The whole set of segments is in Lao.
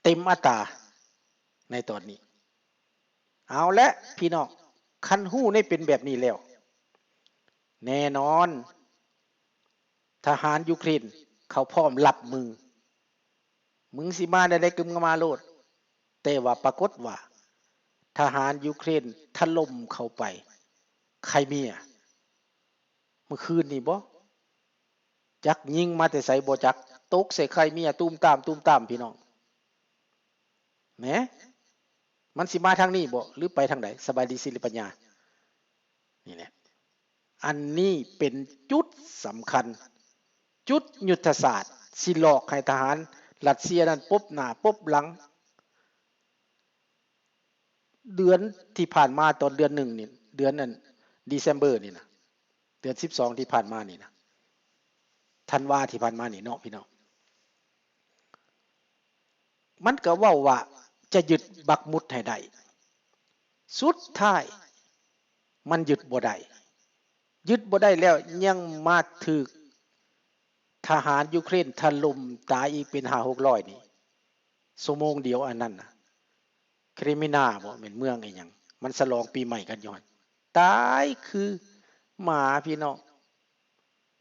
ເຕັມອັດຕາໃນຕອນນີ້. ເອົາແຫຼະພີ່ນ້ອງ, ຄັນຮູ້ໃນເປັນແບບນີ້ແລ້ວ, ແນ່ນອນທະຫານຢູເຄຣນເຂົາພ້ອມຮັບມື. ມຶງຊິມາແນວໃດກໍມາໂລດ. ແຕ່ວ່າປາກົດວ່າທະຫານຢູເຄຣນຖະຫຼົ່ມເຂົ້າໄປໄຄເມຍ ມື້ຄືນນີ້ບໍ ຈັກຍິງມາແຕ່ໃສບໍ່ຈັກ, ຕົກໃສ່ໄຄເມຍຕູມຕາມ ຕູມຕາມ ພີ່ນ້ອງ. ແໝ ມັນຊິມາທາງນີ້ບໍ ຫຼືໄປທາງໃດ? ສະບາຍດີ ສິລິປັນຍາ. ນີ້ແຫຼະ ອັນນີ້ເປັນຈຸດສຳຄັນ, ຈຸດຍຸດທະສາດ ຊິຫຼອກໃຫ້ທະຫານຣັດເຊຍນັ້ນປົບໜ້າປົບຫຼັງ. ເດືອນທີ່ຜ່ານມາ ຕອນເດືອນໜຶ່ງນີ້ ເດືອນນັ້ນ December ນີ້ນະ, ເດືອນສິບສອງທີ່ຜ່ານມານີ້ນະ, ທັນວາທີ່ຜ່ານມານີ້ເນາະ ພີ່ນ້ອງ, ມັນກໍເວົ້າວ່າຈະຍຶດບັກມຸດໃຫ້ໄດ້. ສຸດທ້າຍມັນຍຶດບໍ່ໄດ້, ຍຶດບໍ່ໄດ້ແລ້ວຍັງມາຖືກທະຫານຢູເຄຣນຖະຫຼົ່ມຕາຍອີກເປັນຫ້າຫົກຮ້ອຍນີ້ ຊົ່ວໂມງດຽວອັນນັ້ນນະ. ຄຣີເມຍບໍ ແມ່ນເມືອງອີ່ຫຍັງ, ມັນສະຫຼອງປີໃໝ່ກັນຢູ່ຫັ້ນ, ຕາຍຄືໝາ ພີ່ນ້ອງ.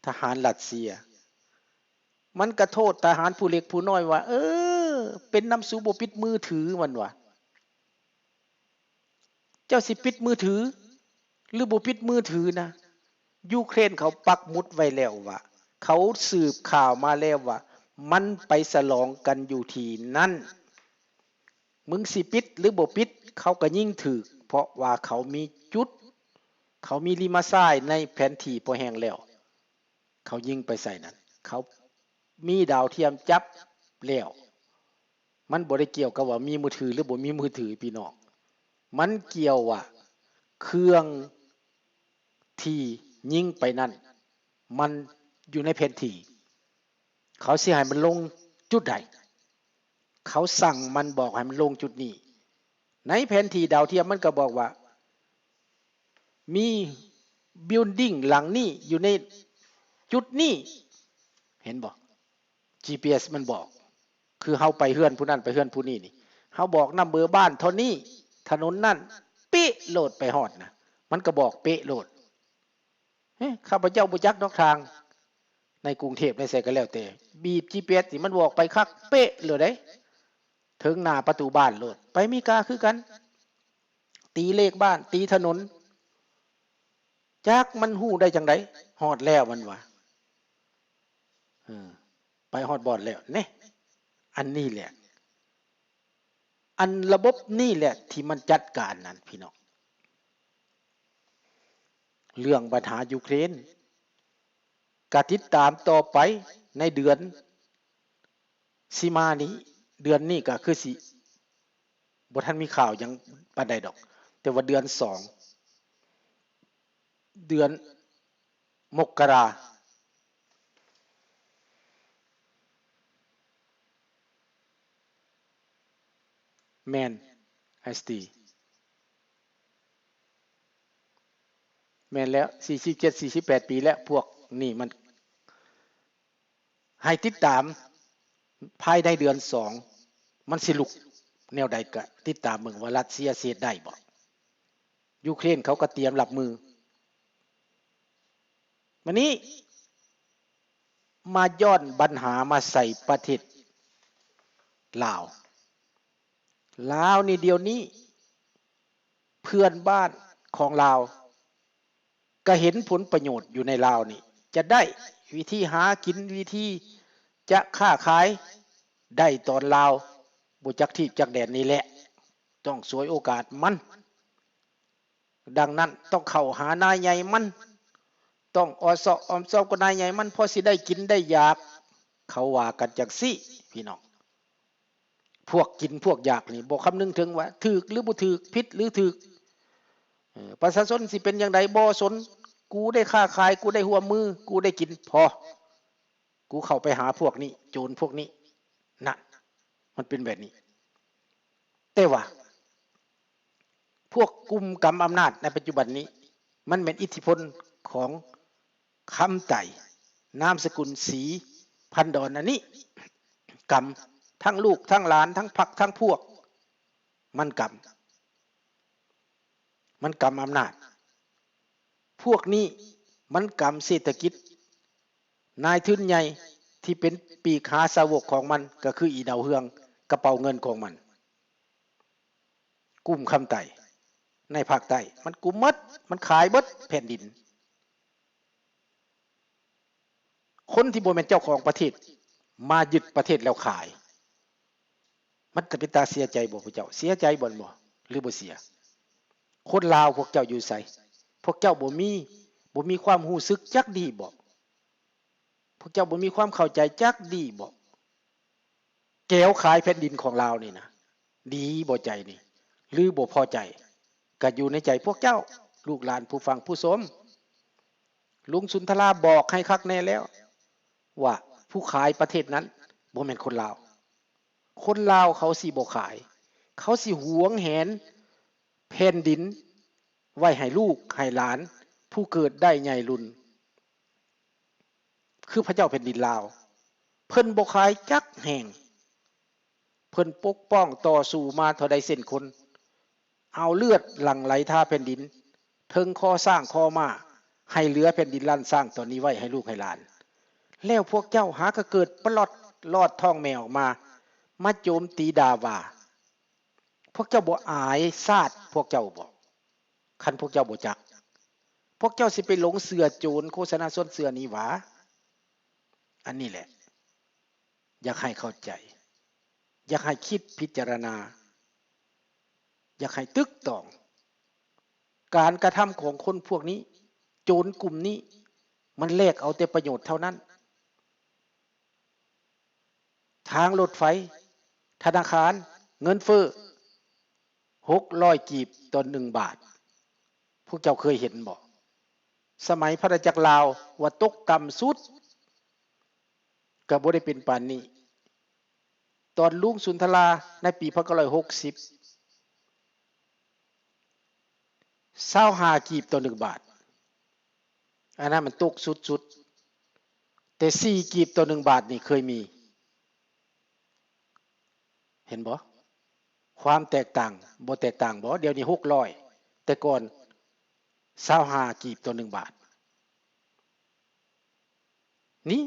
ທະຫານຣັດເຊຍ ມັນກະໂທດທະຫານຜູ້ເລັກຜູ້ນ້ອຍວ່າ ເອີ ເປັນນຳສູບໍ່ປິດມືຖື ມັນວ່າ. ເຈົ້າຊິປິດມືຖື ຫຼືບໍ່ປິດມືຖືນະ? ຢູເຄຣນເຂົາປັກໝຸດໄວ້ແລ້ວວ່າ ເຂົາສືບຂ່າວມາແລ້ວວ່າ ມັນໄປສະຫຼອງກັນຢູ່ທີ່ນັ້ນ. ມຶງຊິປິດ ຫຼືບໍ່ປິດ ເຂົາກໍຍິງຖືກ, ເພາະວ່າເຂົາມີຈຸດ, ເຂົາມີລິມາຊາຍໃນແຜນທີ່ພໍແຮງແລ້ວ. ເຂົາຍິງໄປໃສ່ນັ້ນ, ເຂົາມີດາວທຽມຈັບແລ້ວ. ມັນບໍ່ໄດ້ກ່ຽວກັບວ່າມີມືຖື ຫຼືບໍ່ມີມືຖື ພີ່ນ້ອງ, ມັນກ່ຽວວ່າເຄື່ອງທີ່ຍິງໄປນັ້ນ ມັນຢູ່ໃນແຜນທີ່ ເຂົາຊິໃຫ້ມັນລົງຈຸດໃດ, ເຂົາສັ່ງມັນ ບອກໃຫ້ມັນລົງຈຸດນີ້. ໃນແຜນທີ່ດາວທຽມມັນກໍບອກວ່າ ມີ building ຫຼັງນີ້ຢູ່ໃນຈຸດນີ້, ເຫັນບໍ່? ຈີພີເອັສມັນບອກ, ຄືເຮົາໄປເຮືອນຜູ້ນັ້ນໄປເຮືອນຜູ້ນີ້ນີ້, ເຮົາບອກນຳເບີບ້ານເທົ່ານີ້, ຖະໜົນນັ້ນ, ເປະໂລດ, ໄປຮອດນະ ມັນກໍບອກເປະໂລດ. ເອີ ຂ້າພະເຈົ້າບໍ່ຈັກດອກທາງ, ໃນກຸງເທບໃນໃສກໍແລ້ວແຕ່, ບີບຈີພີເອັສນີ້ມັນບອກໄປຄັກເປະໂລດເດ້, ເຖິງໜ້າປະຕູບ້ານໂລດ. ໄປອາເມລິກາຄືກັນ, ຕີເລກບ້ານ, ຕີຖະໜົນ, ຈັກມັນຮູ້ໄດ້ຈັ່ງໃດ, ຮອດແລ້ວມັນວ່າ, ເອີ ໄປຮອດບ່ອນແລ້ວເນ. ອັນນີ້ແຫຼະ ອັນລະບົບນີ້ແຫຼະທີ່ມັນຈັດການນັ້ນ ພີ່ນ້ອງ. ເລື່ອງບັນຫາຢູເຄຣນ ກະຕິດຕາມຕໍ່ໄປໃນເດືອນຊິມານີ້, ເດືອນນີ້ກະຄືຊິບໍ່ທັນມີຂ່າວຫຍັງປານໃດດອກ, ແຕ່ວ່າເດືອນສອງ ເດືອນມົກກະລາ ແມ່ນ ໄອສຕີ ແມ່ນແລ້ວ ສີ່ສິບເຈັດ ສີ່ສິບແປດປີແລ້ວ ພວກນີ້ມັນ ໃຫ້ຕິດຕາມພາຍໃນເດືອນສອງ ມັນຊິລຸກແນວໃດ ກະຕິດຕາມເບິ່ງວ່າຣັດເຊຍຊິເຮັດໄດ້ບໍ່, ຢູເຄຣນເຂົາກໍຕຽມຮັບມື. ມານີ້ ມາຍ້ອນບັນຫາມາໃສ່ປະເທດລາວ. ລາວນີ້ ດຽວນີ້ ເພື່ອນບ້ານຂອງລາວ ກະເຫັນຜົນປະໂຫຍດຢູ່ໃນລາວນີ້ ຈະໄດ້ວິທີຫາກິນ ວິທີຈະຄ້າຂາຍໄດ້ຕອນລາວບໍ່ຈັກທີບຈັກແດນນີ້ແຫຼະ, ຕ້ອງສວຍໂອກາດມັນ. ດັ່ງນັ້ນຕ້ອງເຂົ້າຫານາຍໃຫຍ່ມັນ, ຕ້ອງອອດຊອກອ້ອມຊອມກັບນາຍໃຫຍ່ມັນ ພໍຊິໄດ້ກິນໄດ້ຢາກ, ເຂົາວ່າກັນຈັ່ງຊີ້ ພີ່ນ້ອງ. ພວກກິນພວກຢາກນີ້ບໍ່ຄຳນຶງເຖິງວ່າຖືກຫຼືບໍ່ຖືກ, ຜິດຫຼືຖືກ, ເອີ ປະຊາຊົນຊິເປັນຈັ່ງໃດບໍ່ສົນ, ກູໄດ້ຄ້າຂາຍ, ກູໄດ້ຮ່ວມມື, ກູໄດ້ກິນ, ພໍ. ກູເຂົ້າໄປຫາພວກນີ້, ໂຈນພວກນີ້. ນັ້ນ ມັນເປັນແບບນີ້. ແຕ່ວ່າ ພວກກຸ່ມກຳອຳນາດໃນປັດຈຸບັນນີ້ ມັນແມ່ນອິດທິພົນຂອງຄຳໄຕ ນາມສະກຸນສີພັນດອນ ອັນນີ້ ກຳ ທັງລູກ ທັງຫຼານ ທັງພັກ ທັງພວກ ມັນກຳ ມັນກຳອຳນາດ. ພວກນີ້ມັນກຳເສດຖະກິດ. ນາຍທຶນໃຫຍ່ທີ່ເປັນປີກຫາສາວົກຂອງມັນ ກໍຄືອີ່ດາວເຮືອງ ກະເປົາເງິນຂອງມັນ. ກຸ່ມຄຳໃຕ້ໃນພາກໃຕ້ ມັນກຸມໝົດ, ມັນຂາຍເບິດແຜ່ນດິນ. ຄົນທີ່ບໍ່ແມ່ນເຈົ້າຂອງປະເທດ ມາຍຶດປະເທດແລ້ວຂາຍ ມັນຈະເປັນຕາເສຍໃຈບໍ່ພວກເຈົ້າ? ເສຍໃຈບໍ່ ບໍ່ ຫຼືບໍ່ເສຍ? ຄົນລາວພວກເຈົ້າຢູ່ໃສ? ພວກເຈົ້າບໍ່ມີ ບໍ່ມີຄວາມຮູ້ສຶກຈັກດີ້ບໍ່? ພວກເຈົ້າບໍ່ມີຄວາມເຂົ້າໃຈຈັກດີ້ບໍ່? ແກວຂາຍແຜ່ນດິນຂອງລາວນີ້ນະ ດີບໍ່ໃຈນີ້ ຫຼືບໍ່ພໍໃຈ? ກະຢູ່ໃນໃຈພວກເຈົ້າ ລູກຫຼານ ຜູ້ຟັງ ຜູ້ຊົມ. ລຸງສຸນທະລາບອກໃຫ້ຄັກແນ່ແລ້ວ ວ່າຜູ້ຂາຍປະເທດນັ້ນບໍ່ແມ່ນຄົນລາວ. ຄົນລາວເຂົາຊິບໍ່ຂາຍ, ເຂົາຊິຫວງແຫນແຜ່ນດິນໄວ້ໃຫ້ລູກໃຫ້ຫຼານ ຜູ້ເກີດໄດ້ໃຫຍ່ລຸນ ຄືພະເຈົ້າແຜ່ນດິນລາວ. ເພິ່ນບໍ່ຂາຍຈັກແຫ່ງ. ເພິ່ນປົກປ້ອງຕໍ່ສູ້ມາເທົ່າໃດເຊັ່ນຄົນ, ເອົາເລືອດຫຼັ່ງໄຫຼທາແຜ່ນດິນ ເທິງຄໍຊ້າງຄໍມ້າ ໃຫ້ເຫຼືອແຜ່ນດິນລ້ານຊ້າງຕອນນີ້ໄວ້ໃຫ້ລູກໃຫ້ຫຼານ. ແລ້ວພວກເຈົ້າຫາກະເກີດປະຫຼອດລອດທ້ອງແມ່ອອກມາ, ມາໂຈມຕີດ່າວ່າ. ພວກເຈົ້າບໍ່ອາຍຊາດພວກເຈົ້າບໍ? ຄັນພວກເຈົ້າບໍ່ຈັກ, ພວກເຈົ້າຊິໄປຫຼົງເຊື່ອໂຈນໂຄສະນາຊວນເຊື່ອນີ້ຫວາ? ອັນນີ້ແຫຼະ ຢາກໃຫ້ເຂົ້າໃຈ, ຢາກໃຫ້ຄິດພິຈາລະນາ, ຢາກໃຫ້ຕຶກຕອງ. ການກະທຳຂອງຄົນພວກນີ້, ໂຈນກຸ່ມນີ້, ມັນແລກເອົາແຕ່ປະໂຫຍດເທົ່ານັ້ນ. ທາງລົດໄຟ, ທະນາຄານ, ເງິນເຟີ້, ຫົກຮ້ອຍກີບຕໍ່ໜຶ່ງບາດ. ພວກເຈົ້າເຄີຍເຫັນບໍ່? ສະໄໝພະນາຈັກລາວວ່າຕົກຕ່ຳສຸດ ກໍບໍ່ໄດ້ເປັນປານນີ້. ຕອນລຸງສຸນທະລາໃນປີພັນເກົ້າຮ້ອຍຫົກສິບ ຊາວຫ້າກີບຕໍ່ໜຶ່ງບາດ, ອັນນັ້ນມັນຕົກສຸດໆ. ແຕ່ສີ່ກີບຕໍ່ໜຶ່ງບາດນີ້ເຄີຍມີ. ເຫັນບໍ່? ຄວາມແຕກຕ່າງ ບໍ່ແຕກຕ່າງບໍ່? ດຽວນີ້ຫົກຮ້ອຍ, ແຕ່ກ່ອນຊາວຫ້າກີບຕໍ່ໜຶ່ງບາດ. ນີ້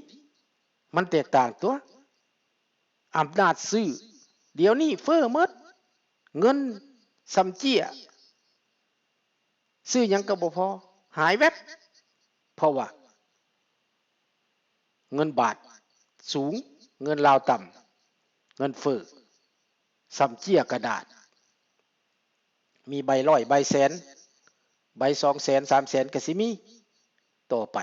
ມັນແຕກຕ່າງຕົວະ. ອຳນາດຊື້ ດຽວນີ້ເຟີ້ໝົດ, ເງິນຊຳເຈ້ຍ, ຊື້ຫຍັງກໍບໍ່ພໍ, ຫາຍແວັບ. ເພາະວ່າເງິນບາດສູງ, ເງິນລາວຕ່ຳ, ເງິນເຟີ້, ຊຳເຈ້ຍກະດາດ. ມີໃບຮ້ອຍ ໃບແສນ ໃບສອງແສນ ສາມແສນ ກະຊິມີຕໍ່ໄປ.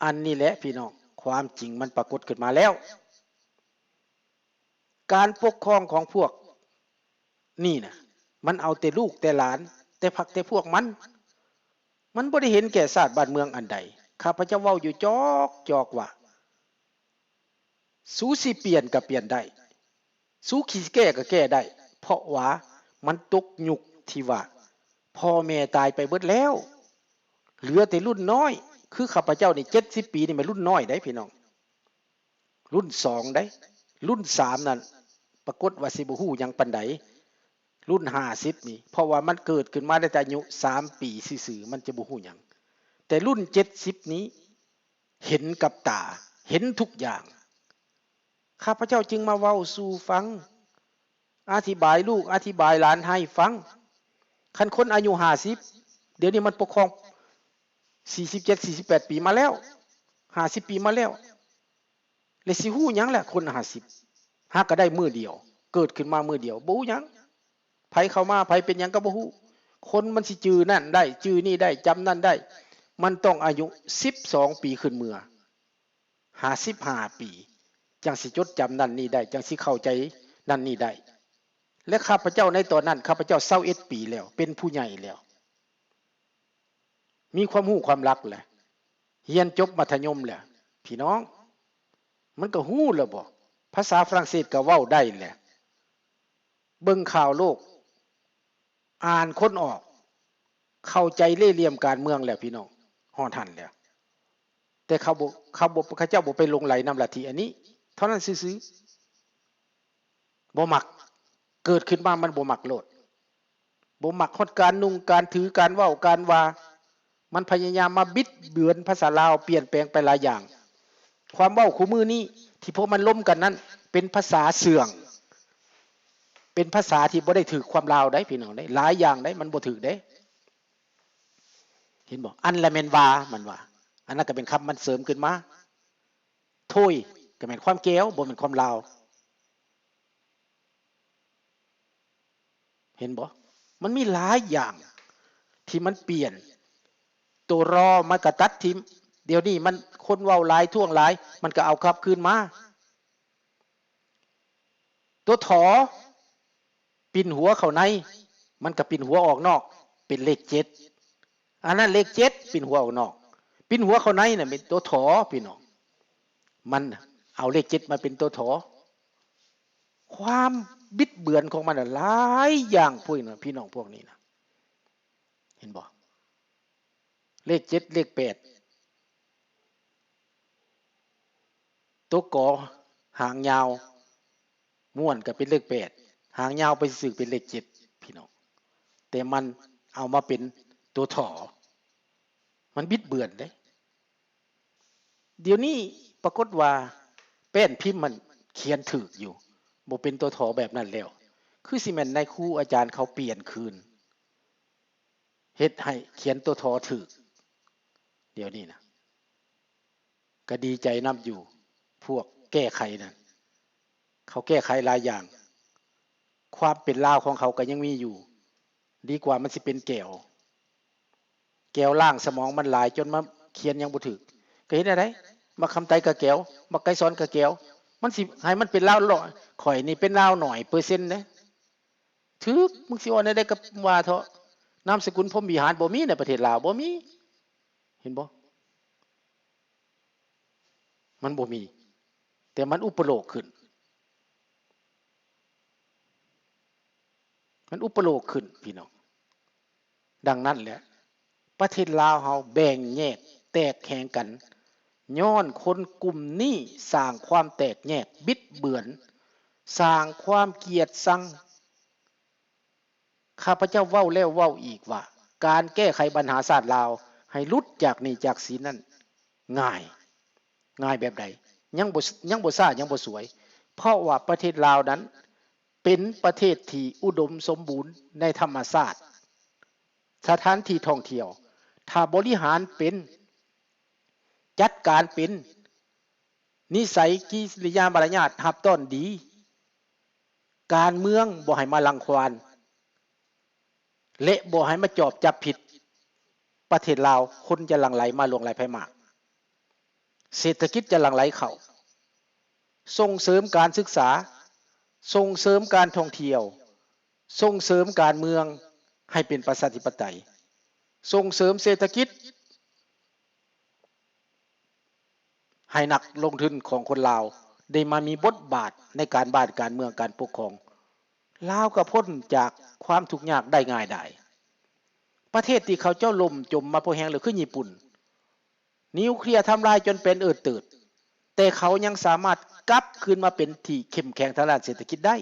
ອັນນີ້ແຫຼະພີ່ນ້ອງ, ຄວາມຈິງມັນປາກົດຂຶ້ນມາແລ້ວ. ການປົກຄອງຂອງພວກນີ້ນະ ມັນເອົາແຕ່ລູກແຕ່ຫຼານ ແຕ່ພັກແຕ່ພວກມັນ, ມັນບໍ່ໄດ້ເຫັນແກ່ຊາດບ້ານເມືອງອັນໃດ. ຂ້າພະເຈົ້າເວົ້າຢູ່ຈອກໆວ່າ ສູຊິປ່ຽນກໍປ່ຽນໄດ້, ສູຊິແກ້ກໍແກ້ໄດ້, ເພາະວ່າມັນຕົກຍຸກທີ່ວ່າພໍ່ແມ່ຕາຍໄປເບິດແລ້ວ, ເຫຼືອແຕ່ລຸ້ນນ້ອຍ. ຄືຂ້າພະເຈົ້ານີ້ ເຈັດສິບປີນີ້ແມ່ນລຸ້ນນ້ອຍເດ້ພີ່ນ້ອງ, ລຸ້ນສອງເດ້, ລຸ້ນສາມນັ້ນປາກົດວ່າຊິບໍ່ຮູ້ຫຍັງປານໃດ, ລຸ້ນຫ້າສິບນີ້ ເພາະວ່າມັນເກີດຂຶ້ນມາໄດ້ແຕ່ອາຍຸສາມປີຊື່ໆ, ມັນຈະບໍ່ຮູ້ຫຍັງ. ແຕ່ລຸ້ນເຈັດສິບນີ້ ເຫັນກັບຕາ, ເຫັນທຸກຢ່າງ. ຂ້າພະເຈົ້າຈຶ່ງມາເວົ້າສູ່ຟັງ, ອະທິບາຍລູກ, ອະທິບາຍຫຼານໃຫ້ຟັງ. ຄັນຄົນອາຍຸຫ້າສິບ, ດຽວນີ້ມັນປົກຄອງສີ່ສິບເຈັດ ສີ່ສິບແປດປີມາແລ້ວ, ຫ້າສິບປີມາແລ້ວ, ແລະ ຊິຮູ້ຫຍັງລະ ຄົນຫ້າສິບ? ຫາກະໄດ້ມື້ດຽວ, ເກີດຂຶ້ນມາມື້ດຽວ, ບໍ່ຮູ້ຫຍັງ. ໃຜເຂົ້າມາ ໃຜເປັນຫຍັງກໍບໍ່ຮູ້. ຄົນມັນຊິຈື່ນັ້ນໄດ້, ຈື່ນີ້ໄດ້, ຈຳນັ້ນໄດ້, ມັນຕ້ອງອາຍຸສິບສອງປີຂຶ້ນເມືອ, ຫ້າສິບຫ້າປີ, ຈັ່ງຊິຈົດຈຳນັ້ນນີ້ໄດ້, ຈັ່ງຊິເຂົ້າໃຈນັ້ນນີ້ໄດ້. ແລະ ຂ້າພະເຈົ້າໃນຕອນນັ້ນ, ຂ້າພະເຈົ້າຊາວເອັດປີແລ້ວ, ເປັນຜູ້ໃຫຍ່ແລ້ວ. ມີຄວາມຮູ້ຄວາມລັກແຫຼະ, ຮຽນຈົບມັດທະຍົມແຫຼະ. ພີ່ນ້ອງ, ມັນກໍຮູ້ແລ້ວບໍ? ພາສາຝຣັ່ງເສດກໍເວົ້າໄດ້ແຫຼະ, ເບິ່ງຂ່າວໂລກ, ອ່ານຄົນອອກ, ເຂົ້າໃຈເລ່ຫຼ່ຽມການເມືອງແລ້ວ ພີ່ນ້ອງ, ຮອດຫັ້ນແລ້ວ. ແຕ່ເຂົາບໍ່, ເຂົາບໍ່, ເຂົາເຈົ້າບໍ່ໄປຫຼົງໄຫຼນຳລັດທິອັນນີ້, ເທົ່ານັ້ນຊື່ໆ. ບໍ່ມັກ ເກີດຂຶ້ນມາມັນບໍ່ມັກໂລດ ບໍ່ມັກຮອດການນຸ່ງ ການຖື ການເວົ້າ ການວ່າ ມັນພະຍາຍາມມາບິດເບືອນພາສາລາວ ປ່ຽນແປງໄປຫຼາຍຢ່າງ. ຄວາມເວົ້າຄູ່ມື້ນີ້ທີ່ພວກມັນລົມກັນນັ້ນ ເປັນພາສາເຊື່ອງ ເປັນພາສາທີ່ບໍ່ໄດ້ຖືກຄວາມລາວໃດ໋ ພີ່ນ້ອງເດ້ ຫຼາຍຢ່າງໃດ໋ ມັນບໍ່ຖືກເດ້. ເຫັນບໍ່? ອັນລະແມ່ນວ່າ ມັນວ່າ ອັນນັ້ນກໍເປັນຄຳມັນເສີມຂຶ້ນມາ. ໂທຍ ກໍແມ່ນຄວາມແກວ ບໍ່ແມ່ນຄວາມລາວ. ເຫັນບໍ່? ມັນມີຫຼາຍຢ່າງທີ່ມັນປ່ຽນ. ໂຕຣໍມັນກໍຕັດຖິ້ມ. ດຽວນີ້ມັນ ຄົນເວົ້າຫຼາຍ ທ້ວງຫຼາຍ ມັນກໍເອົາກັບຄືນມາ. ໂຕຖໍ ປິ່ນຫົວເຂົ້າໃນ ມັນກໍປິ່ນຫົວອອກນອກ ເປັນເລກເຈັດ. ອັນນັ້ນເລກເຈັດ ປິ່ນຫົວອອກນອກ. ປິ່ນຫົວເຂົ້າໃນນະ ເປັນໂຕຖໍ ພີ່ນ້ອງ. ມັນເອົາເລກເຈັດມາເປັນໂຕຖໍ. ຄວາມບິດເບືອນຂອງມັນນະຫຼາຍຢ່າງ ພວກນີ້ນະ ພີ່ນ້ອງ ພວກນີ້ນະ. ເຫັນບໍ່? ເລກເຈັດ ເລກແປດ ຕົວ ກ ຫາງຍາວ ມ້ວນກໍເປັນເລກແປດ ຫາງຍາວໄປຊື່ໆ ເປັນເລກເຈັດ ພີ່ນ້ອງ. ແຕ່ມັນເອົາມາເປັນຕົວຖໍ ມັນບິດເບືອນເດ້. ດຽວນີ້ປາກົດວ່າແປ້ນພິມມັນຂຽນຖືກຢູ່ ບໍ່ເປັນຕົວຖໍແບບນັ້ນແລ້ວ. ຄືຊິແມ່ນນາຍຄູອາຈານເຂົາປ່ຽນຄືນ ເຮັດໃຫ້ຂຽນຕົວຖໍຖືກ. ດຽວນີ້ນະ ກໍດີໃຈນຳຢູ່ ພວກແກ້ໄຂນັ້ນ ເຂົາແກ້ໄຂຫຼາຍຢ່າງ. ຄວາມເປັນລາວຂອງເຂົາກໍຍັງມີຢູ່ ດີກວ່າມັນຊິເປັນແກວ. ແກວລ້າງສະໝອງມັນຫຼາຍ ຈົນມາຂຽນຍັງບໍ່ຖືກ. ກໍເຮັດແນວໃດ? ບັກຄຳໄຕກໍແກວ ບັກໄກສອນກໍແກວ. ມັນຊິໃຫ້ມັນເປັນລາວ ຂ້ອຍນີ້ເປັນລາວໜ້ອຍເປີເຊັນເດ້. ຖືກ ມຶງຊິເວົ້າແນວໃດກໍວ່າເຖາະ ນາມສະກຸນພົມວິຫານບໍ່ມີໃນປະເທດລາວ ບໍ່ມີ. ເຫັນບໍ່? ມັນບໍ່ມີ ແຕ່ມັນອຸປະໂລກຂຶ້ນ ມັນອຸປະໂລກຂຶ້ນ ພີ່ນ້ອງ. ດັ່ງນັ້ນແຫຼະ ປະເທດລາວເຮົາແບ່ງແຍກແຕກແຫງກັນ ຍ້ອນຄົນກຸ່ມນີ້ສ້າງຄວາມແຕກແຍກ ບິດເບືອນ ສ້າງຄວາມກຽດຊັງ. ຂ້າພະເຈົ້າເວົ້າແລ້ວເວົ້າອີກວ່າ ການແກ້ໄຂບັນຫາຊາດລາວໃຫ້ຫຼຸດຈາກໜີ້ຈາກສິນນັ້ນງ່າຍ. ງ່າຍແບບໃດ? ຍັງບໍ່ ຍັງບໍ່ຊ້າ ຍັງບໍ່ສວຍ. ເພາະວ່າປະເທດລາວນັ້ນເປັນປະເທດທີ່ອຸດົມສົມບູນໃນທຳມະຊາດ, ສະຖານທີ່ທ່ອງທ່ຽວ, ຖ້າບໍລິຫານເປັນ, ຈັດການເປັນ, ນິໄສກິລິຍາມາລະຍາດຮັບຕ້ອນດີ, ການເມືອງບໍ່ໃຫ້ມາລັງຄວານ ແລະ ບໍ່ໃຫ້ມາຈອບຈັບຜິດ, ປະເທດລາວຄົນຈະຫຼັ່ງໄຫຼມາຫຼວງຫຼາຍໄພມາກ, ເສດຖະກິດຈະຫຼັ່ງໄຫຼເຂົ້າ, ສົ່ງເສີມການສຶກສາ, ສົ່ງເສີມການທ່ອງທ່ຽວ, ສົ່ງເສີມການເມືອງໃຫ້ເປັນປະຊາທິປະໄຕ, ສົ່ງເສີມເສດຖະກິດ ໃຫ້ນັກລົງທຶນຂອງຄົນລາວໄດ້ມາມີບົດບາດໃນການບ້ານການເມືອງການປົກຄອງ, ລາວກໍພົ້ນຈາກຄວາມທຸກຍາກໄດ້ງ່າຍດາຍ. ປະເທດທີ່ເຂົາເຈົ້າລົ້ມຈົມມາພໍແຮງແລ້ວຄືຍີ່ປຸ່ນ, ນິວເຄລຍທຳລາຍຈົນເປັນເອີດເຕີດ, ແຕ່ເຂົາຍັງສາມາດກັບຄືນມາເປັນທີ່ເຂັ້ມແຂງທາງດ້ານເສດຖະກິດໄດ້,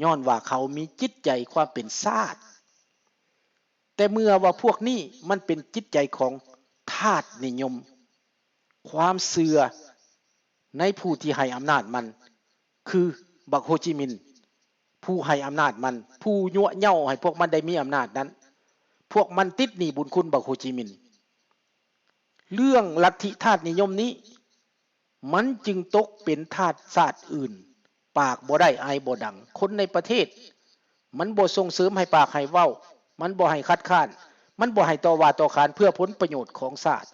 ຍ້ອນວ່າເຂົາມີຈິດໃຈຄວາມເປັນຊາດ. ແຕ່ເມື່ອວ່າພວກນີ້ມັນເປັນຈິດໃຈຂອງທາດນິຍົມ, ຄວາມເຊື່ອໃນຜູ້ທີ່ໃຫ້ອຳນາດມັນ, ຄືບັກໂຮຈິມິນ ຜູ້ໃຫ້ອຳນາດມັນ, ຜູ້ຍົວະເຍົ້າໃຫ້ພວກມັນໄດ້ມີອຳນາດນັ້ນ, ພວກມັນຕິດໜີ້ບຸນຄຸນບັກໂຮຈິມິນ. ເລື່ອງລັດທິທາດນິຍົມນີ້ ມັນຈຶ່ງຕົກເປັນທາດຊາດອື່ນ, ປາກບໍ່ໄດ້ ອາຍບໍ່ດັງ. ຄົນໃນປະເທດ ມັນບໍ່ສົ່ງເສີມໃຫ້ປາກໃຫ້ເວົ້າ, ມັນບໍ່ໃຫ້ຄັດຄ້ານ, ມັນບໍ່ໃຫ້ຕໍ່ວ່າຕໍ່ຂານເພື່ອຜົນປະໂຫຍດຂອງຊາດ.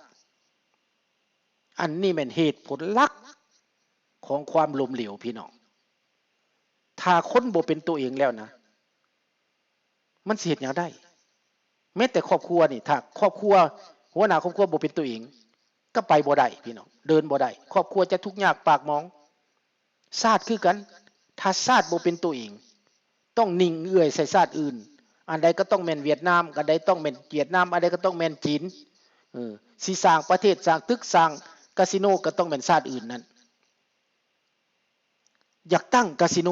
ອັນນີ້ແມ່ນເຫດຜົນຫຼັກຂອງຄວາມລົ້ມເຫຼວ, ພີ່ນ້ອງ. ຖ້າຄົນບໍ່ເປັນຕົວເອງແລ້ວນະ, ມັນຊິເຮັດຫຍັງໄດ້? ແມ້ແຕ່ຄອບຄົວນີ້, ຖ້າຄອບຄົວ, ຫົວໜ້າຄອບຄົວບໍ່ເປັນຕົວເອງ, ກໍໄປບໍ່ໄດ້, ພີ່ນ້ອງ, ເດີນບໍ່ໄດ້. ຄອບຄົວຈະທຸກຍາກປາກໝອງ. ຊາດຄືກັນ, ຖ້າຊາດບໍ່ເປັນຕົວເອງ, ຕ້ອງໜິ່ງເອື້ອຍໃສ່ຊາດອື່ນ. ອັນໃດກໍຕ້ອງແມ່ນຫວຽດນາມ, ອັນໃດຕ້ອງແມ່ນຫວຽດນາມ, ອັນໃດກໍຕ້ອງແມ່ນຈີນ. ເອີ, ຊິສ້າງປະເທດ, ສ້າງຕຶກ, ສ້າງກາສິໂນ, ກໍຕ້ອງແມ່ນຊາດອື່ນນັ້ນ. ຢາກຕັ້ງກາສິໂນ